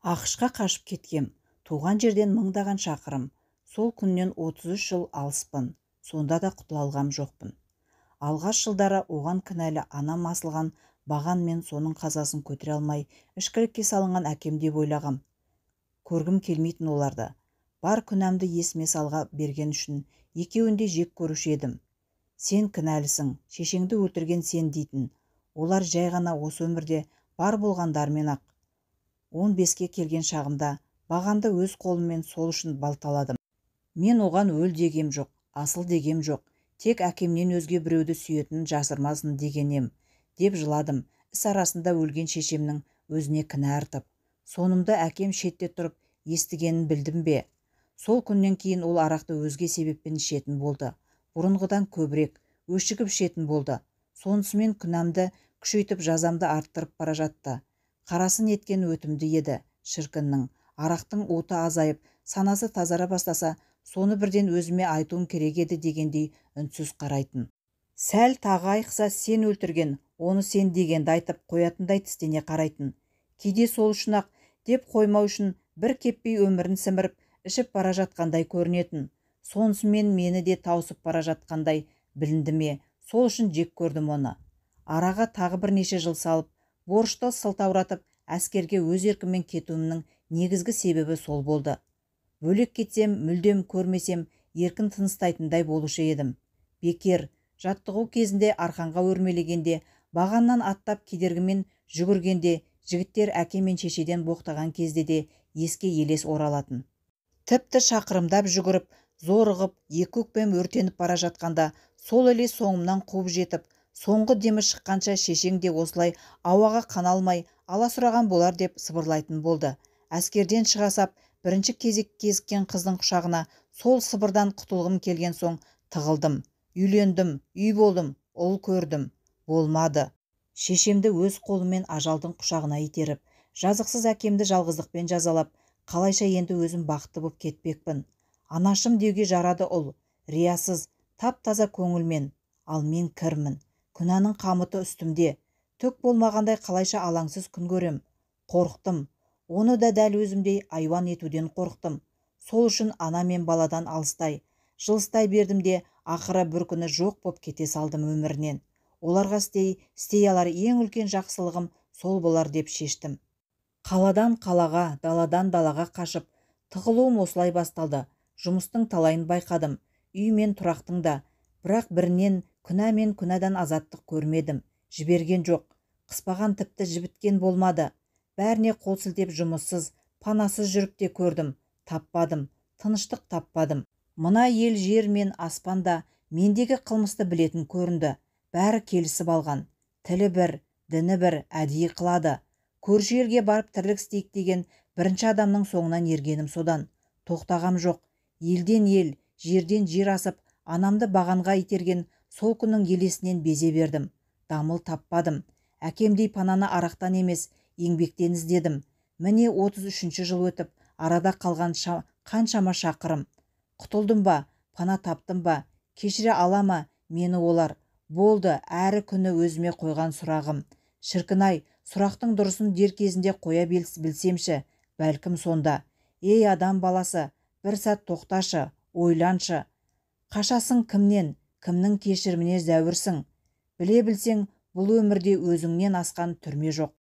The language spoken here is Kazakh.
АҚШ-қа қашып кеткем. Туған жерден мыңдаған шақырым. Сол күннен 33 жыл алыспын. Сонда да құтыла алғам жоқпын. Алғаш жылдары оған кінәлі анам асылған баған мен соның қазасын көтере алмай, ішкілікке салынған әкем деп ойлағам. Көргім келмейтін оларды. Бар күнәмді есіме салға берген үшін екеуін де жек көруші едім. Сен кінәлісің, шешеңді өлтірген сен дейтін. Олар жай ғана осы өмірде бар болғандарымен-ақ. 15-ке келген шағымда бағанды өз қолыммен сол үшін балталадым. Мен оған өл дегем жоқ, асыл дегем жоқ. Тек әкемнен өзге біреуді сүйетінін жасырмасын деген ем, деп жыладым. Іс арасында өлген шешемнің өзіне кінә артып. Сонымды әкем шетте тұрып естігенін білдім бе? Сол күннен кейін ол арақты өзге себеппен ішетін болды. Бұрынғыдан көбірек, өшігіп ішетін болды. Сонысымен күнәмді күшейтіп, жазамды арттырып бара жатты. Қарасын еткен өтімді еді, шіркіннің. Арақтың уыты азайып, санасы тазара бастаса, соны бірден өзіме айтуым керек еді дегендей үнсіз қарайтын. Сәл тағы айықса, сен өлтірген, оны сен дегенді айтып қоятындай тістене қарайтын. Кейде сол үшін-ақ деп қоймау үшін бір кеппей өмірін сіміріп, ішіп бара жатқандай көрінетін. Сонысымен мені де тауысып бара жатқандай білінді ме, сол үшін жек көрдім оны. Араға тағы бірнеше жыл салып, борышты сылтауратып, әскерге өз еркіммен кетуімнің негізгі себебі сол болды. Бөлек кетсем, мүлдем көрмесем, еркін тыныстайтындай болушы едім. Бекер, жаттығу кезінде арқанға өрмелегенде, бағаннан аттап кедергімен жүгіргенде, жігіттер әке мен шешеден боқтаған кезде де еске елес оралатын. Тіпті шақырымдап жүгіріп, зорығып, екі өкпем өртеніп бара жатқанда, сол елес соңымнан қуып жетіп, соңғы демі шыққанша шешең де осылай ауаға қаналмай, аласұраған болар деп сыбырлайтын болды. Әскерден шыға сап, бірінші кезек кезіккен қыздың құшағына сол сыбырдан құтылғым келген соң тығылдым. Үйлендім, үй болдым, ұл көрдім. Болмады. Шешемді өз қолыммен ажалдың құшағына итеріп, жазықсыз әкемді жалғыздықпен жазалап, қалайша енді өзім бақытты боп кетпекпін. Анашым деуге жарады ұл, риясыз, тап-таза көңілмен. Ал мен кірмін. Күнәнің қамыты үстімде. Түк болмағандай қалайша алаңсыз күн көрем. Қорықтым. Оны да дәл өзімдей айуан етуден қорықтым. Сол үшін ана мен баладан алыстай, жылыстай бердім де, ақыры бір күні жоқ боп кете салдым өмірінен. Оларға істей алар ең үлкен жақсылығым сол болар деп шештім. Қаладан қалаға, даладан далаға қашып, тығылуым осылай басталды. Жұмыстың талайын байқадым, үй мен тұрақтың да. Бірақ бірінен күнә мен күнәдан азаттық көрмедім. Жіберген жоқ. Қыспаған тіпті жібіткен болмады. Бәріне қол сілтеп жұмыссыз, панасыз жүріп те көрдім. Таппадым, тыныштық таппадым. Мына ел жер мен аспанда мендегі қылмысты білетін көрінді. Бәрі келісіп алған. Тілі бір, діні бір, әдейі қылады. Көрші елге барып тірлік істейік деген бірінші адамның соңынан ергенім содан. Тоқтағам жоқ. Елден ел, жерден жер асып, анамды бағанға итерген сол күннің елесінен безе бердім. Дамыл таппадым. Әкемдей пананы арақтан емес, еңбектен іздедім. Міне 33 жыл өтіп, арада қалған қаншама шақырым. Құтылдым ба, пана таптым ба, кешіре ала ма мені олар? Болды, әрі күні өзіме қойған сұрағым. Шіркін-ай, сұрақтың дұрысын дер кезінде қоя білсемші, бәлкім сонда. Ей, адам баласы, бір сәт тоқташы, ойланшы. Қашасың кімнен, кімнің кешіріміне зәуірсің? Біле білсең, бұл өмірде өзіңнен асқан түрме жоқ.